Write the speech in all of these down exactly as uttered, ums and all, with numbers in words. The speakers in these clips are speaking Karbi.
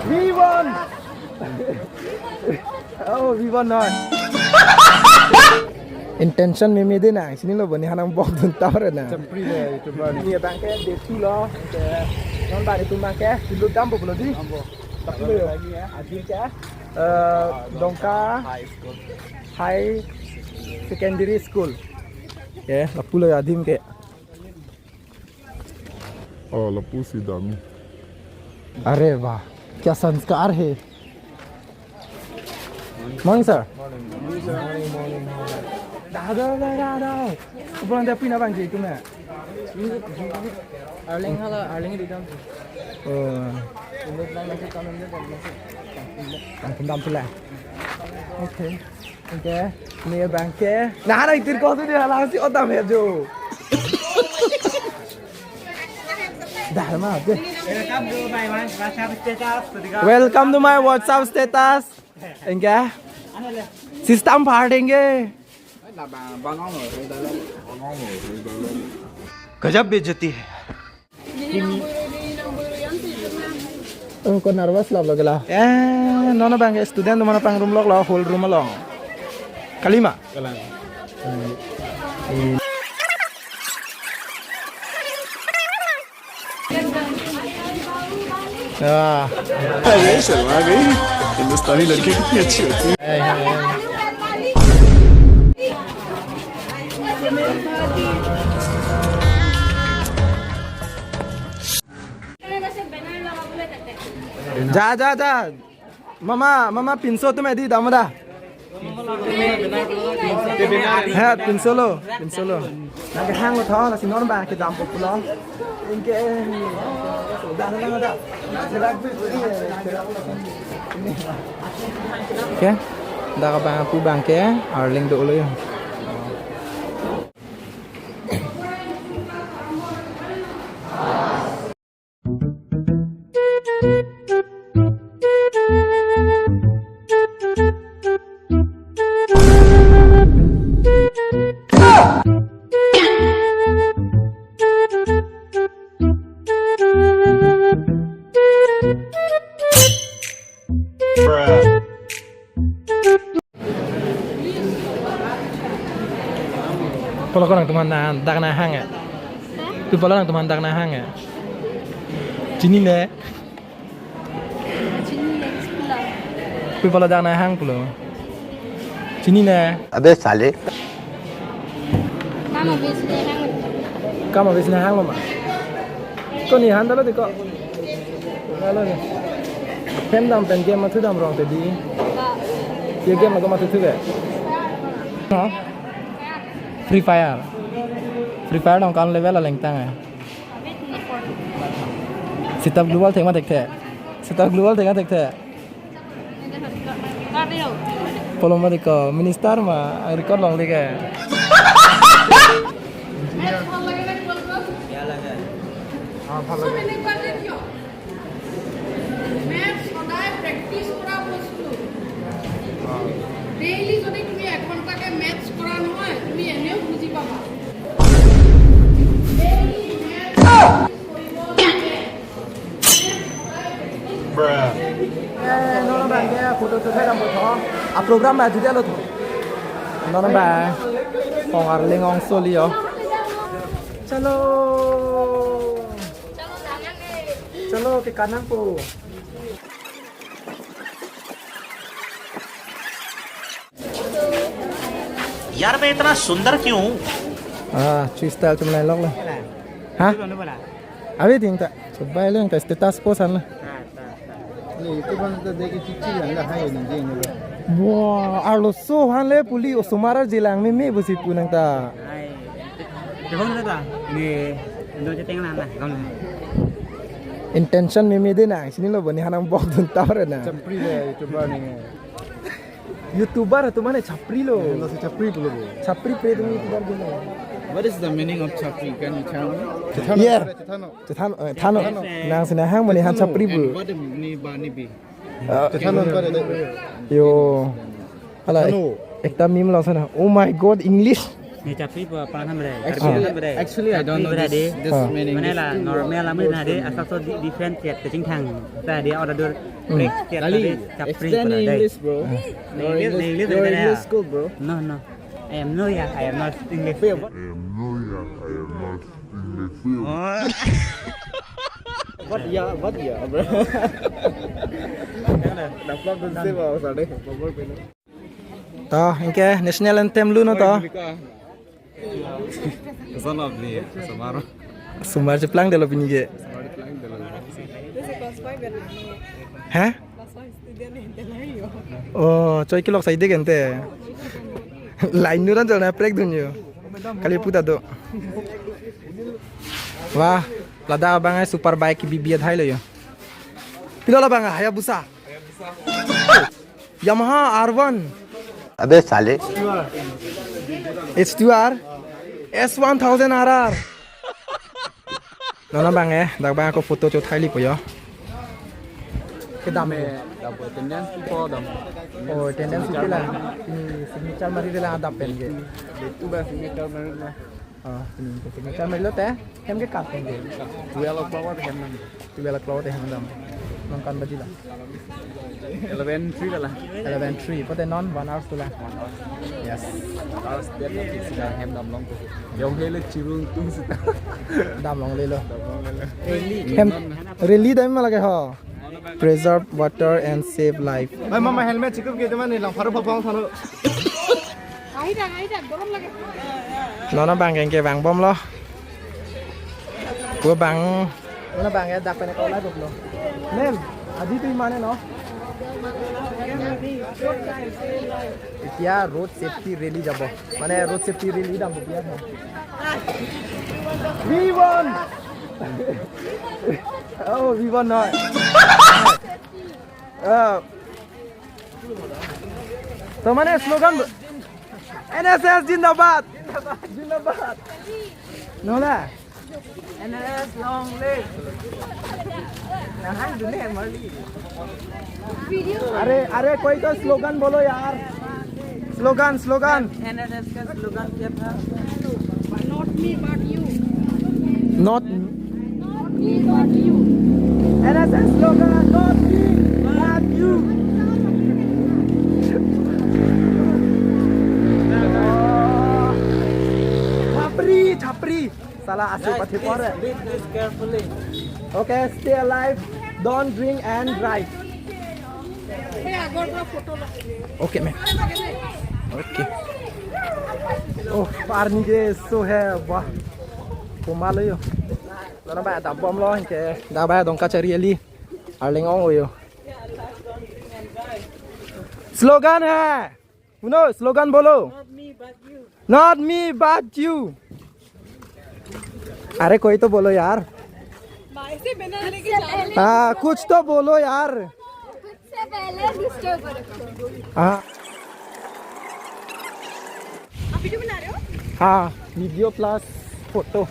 We won! Oh, we won noi. Intention meme de nang, chinilo bo ne hanang bok dun tawre na. Chapri le YouTuber ni. Ne abang ke day two lo, ke non bari tu ma ke, dulu dampo pulo di. Dampo. Tapi lo yo, aji ke, eh, Dongka High Secondary School. Ke, lapulo adim ke. Oh, lapusi dam. अरे वाह, क्या संस्कार है। Morning, sir. Morning, morning, morning. Dah, dah, dah, dah, dah. Pulang dia pina bang je itu na. Arling hala, Arling di dam. Oh. Ini bilang nanti kanan dia dan nanti. Ang kundam pula. Okay. Okay. Ne abang ke. Nah, na itir ko tu dia langsung otam ya jo. Dah lama aja. Welcome to my WhatsApp status. Welcome to my WhatsApp status. Enggak. Sistem party enggak. गजब बेइज्जती है। Oh, ko nervous lap lagi la. Eh, non abang student mana pang room lok lo, hall room along. Kalima. Kalang. Hmm. Ah. अरे शर्मा गई। हिंदुस्तानी लड़की कितनी अच्छी होती है। Hey, hey, hey. जा, जा, जा। Mama, mama, pinso tum edi damda. He, pinso lo, pinso lo. Nang kehang lo tho, lasi non abang kedampo pulo. Ingke, dah, dah, dah. Ke, dak abang pu abang ke, Arling dolo yo. Polo ko nangtum aphan dak nanghang ya? Pi polo nangtum aphan dak nanghang ya? Chinine? Chinine, sekolah. Pi polo dak nanghang pulo? Chinine? अबे साले। Kam abis nanghang. Kam abis nanghang mama. Ko ne han dalo di ko. Dalo di. Pen dam pen game mathu dam rong te di. Ba. Ye game ko mathu thu be. Ha? Free Fire. Free Fire nong kan level aleng tang eh. Sitap global thek ma thekthe. Sitap global thek ma thekthe. Polo ma di ko minister ma record longle ke. Maths সদায় practice কৰা বস্তু। Daily যদি তুমি এঘন্টাকে maths কৰা নহয়, তুমি এনেও বুজি পাবা। Daily maths কৰিব লাগে। Eh, non abang ke photo tu thai dam tho. A program ba juda lo tho. Non abang. Kong Arling ong soli yo. Chalo. Chalo ke kanang po. यार, मैं इतना सुंदर क्यों हूँ? Ah, chu style chu nai lok le. Ha? Abi ding ta. Chobai le ta status post an le. Wah, arloso aphan le puli osomar arje lang meme pusi pu nang ta. Intention meme de nang, chinilo bo ne hanang bok dun tawre na. Chapri le, YouTuber ne. YouTuber atum mane chapri lo. Lo si chapri pulo bo. Chapri pre atum YouTuber dun. What is the meaning of chapri? Can you tell me? Chethano, yeah. Chethano. Chethano, eh, thano. Chethano. Nang si nahang mane han chapri bu. And what ni ba ni bi? Ah. Chethano kore de. Yo. Hala, chethano. Ekta meme lo sana. Oh my God, English. Ni chapri pa pa ham re. Actually, actually, I don't know this, this meaning. Mane la normal amu na de, asap so di-, different chet kachingthang. Ta de order dur. Break, kya Lali, kare, chapri explain in pura, dai. English, bro. Hmm. Your English, English, English your beda English ya. School, bro. No, no. I am no, yeah, I am not English. Bro, what? What? Yeah, what, yeah, bro? Daplak dun se ba, sade. To, anke national anthem lo non to. Son of the Samaro. Sumar cheplang delo pini ke. This is class five and Hah? Class five student and the line yo. Oh, choi kelok sai de gente. Line nu ran jol na prek dun yo. Kali puta do. Wah, ladak abang ai super bike B B A thai lo yo. Pilo labang ai, Hayabusa. Yamaha R one. अबे साले। H two R, S one thousand R R. Non abang eh, dak abang ako photo cho thai lipo yo. Kedam eh. Dam po, attendance po dam. Oh, attendance pi la. Ini signature mari de la dam pen ke. Itu ba signature mari la. Oh, ini signature mari lo te. Hem ke kap pen ke. Twelve o'clock te hem nang. Twelve o'clock te hem dam. Non ko-an baji la? Eleven three la. Eleven three. Pote non one hour sula. Yes. Last date la sila hem dam long ko. Yong hele chirung tung sita. Dam longle lo. Dam longle lo. Hem rally dam ma lage ho. Preserve water and save life. Bhai, mama helmet chikup ke teman ni lang faru papang sano. Ahi dak, ahi dak, borom lage. Non abang ke vang bom lo. Ko bang. Non abang ke dak pen ko la dok lo. Ma'am, adi tu imane no? Itya road safety rally jabo. Mane road safety rally dam bo biya. We won. Oh, we won no. Uh, to mane slogan N S S zindabad. Zindabad. No la. N S S long live. Nahai dun he mali. अरे, अरे, कोई तो स्लोगन बोलो यार। Slogan, slogan. N S S का स्लोगन क्या था? Not me, but you. Not Not me, but you. N S S slogan, not me, but you. Chapri, chapri. Sala asu pathe pore. Read this carefully. Okay, stay alive, don't drink and drive. Okay, ma'am. Okay. Oh, parni ke so hai, wah. Komat lo yo. Lana ba dam bom lo ke. Dak ba Dongka Chari Ali. Arleng ong yo. Slogan hai. Uno, slogan bolo. Not me, but you. Not me, but you. अरे कोई तो बोलो यार। भाई से बिना लेके जा रहे। हाँ, कुछ तो बोलो यार। खुद से पहले दूसरे को रखो। हाँ। आप वीडियो बना रहे हो? हाँ, video plus photo।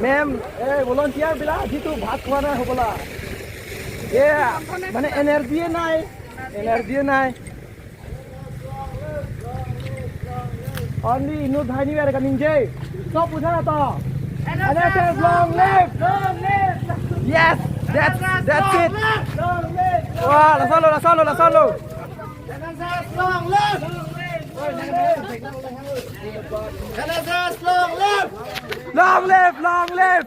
Ma'am, ए, volunteer बिला, जी तू भात खुआना हो बोला। ये, माने energy है ना, energy है ना। Only inut bhai ni ber kaningje. Sob putha to. N S S long live. Long live. Yes, that's, that's it. Long live. Wah, laso lo, laso lo, laso lo. N S S long live. N S S long live. Long live, long live.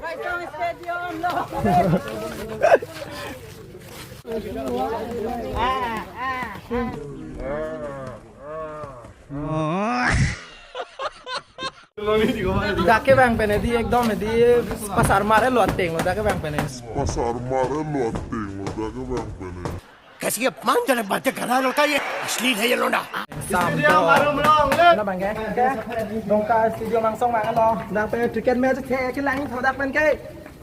Dak ke bang pen di ekdom di pasar mare lo ateng lo dak ke bang pen. Pasar mare lo ateng lo dak ke bang pen. कैसी अपमानजनक बातें कर रहा है लड़का ये। अश्लील है ये लोंडा। Sam do. Na bang ke? Dongka studio mangsong bang lo. Dak pen cricket match ke ke lang tho dak pen ke.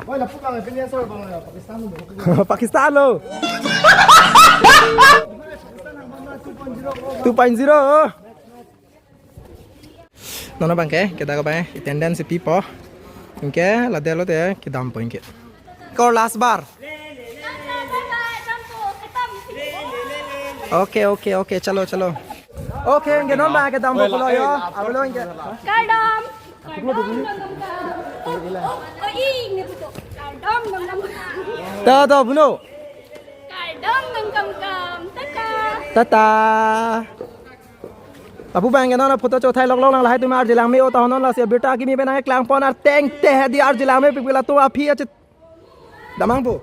Oi, lapu bang, pini asal bang, Pakistan lo. Pakistan lo. Two point zero. Non abang ke, ke dak abang, attendance pipo. Anke, la delo te, kedam po anke. Ko last bar. Okay, okay, okay, chalo, chalo. Okay, anke non abang kedam po pulo yo. Abang lo anke. Kardom. Kardom, kardom. Oh, oh, oh, ini betul. Dam dam dam. Ta ta puno. Kardom dam kam kam. Tata. Tata. Lapu abang ke non photo chothai lok lok nang lahai atum arje langme-o, ta non lasi birta kimi pen nangklang pon, arteng te hedi arje langmepik, latum aphi ache damnangpo.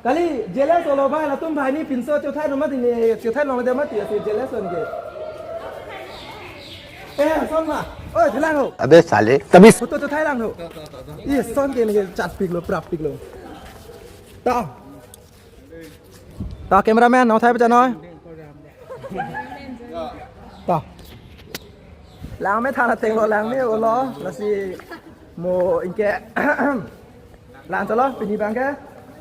Kali jealous olo bhai, latum bhai ni pinso chothai lo mati, ne chothai longledet mati, lasi jealous lo ke. Eh, son ma. Oi, thelang ho. अबे साले, तभी photo chothai lang ho. Ye, son ke ne chatpiklo, prappiklo. Ta. Ta cameraman, nangthai pachanoi. Ta. Langme than ateng lo, langme-o lo, lasi mo anke la-an chotlo, pini abang ke,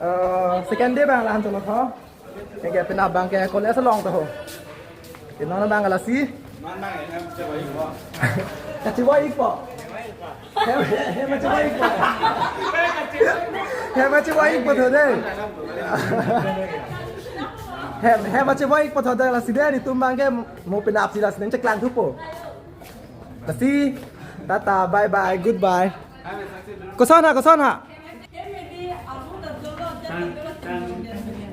eh, second day abang la-an chotlo tho. Anke penap abang ke college along tho. Pini non abang lasi. Kachevoi-ikpo. Hem, hem kachevoi-ikpo. Hem kachevoi-ikpo tho dei. Hem, hem kachevoi-ikpo tho dei, lasi dei, netum abang ke mo penap si lasi nangcheklang thupo. Lasi, tata, bye bye, goodbye. Koson ha, koson ha.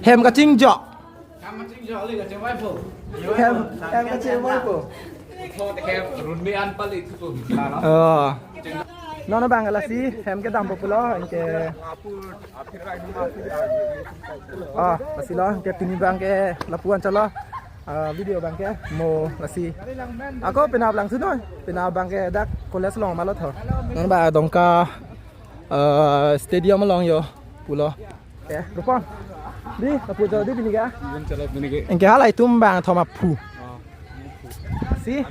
Hem kachingjo. Hem, hem kachevoi-ikpo. Oh. Non abang lasi hem kedampo pulo, anke. Oh, lasi lo, anke pini abang ke lapu-an chotlo. Ah, video abang ke mo lasi. Ako penap lang sunoi. Penap abang ke dak college along ma lo tho. Non ba Dongka, eh, stadium along jo pulo. Eh, Rupon. Dei, lapu chot dei pini ke. Anke halahai atum abang thom aphu. Si.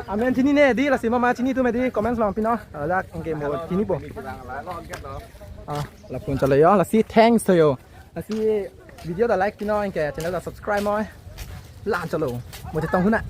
Amen chinine dei, lasi mama chini atum dei, comments along pino. Dak anke mo chinipo. Ah, lapu-an chotlo jo. Lasi thanks to you. Lasi video ta like pino, anke channel ta subscribe noi. La-an chotlo. Mo chetong huna.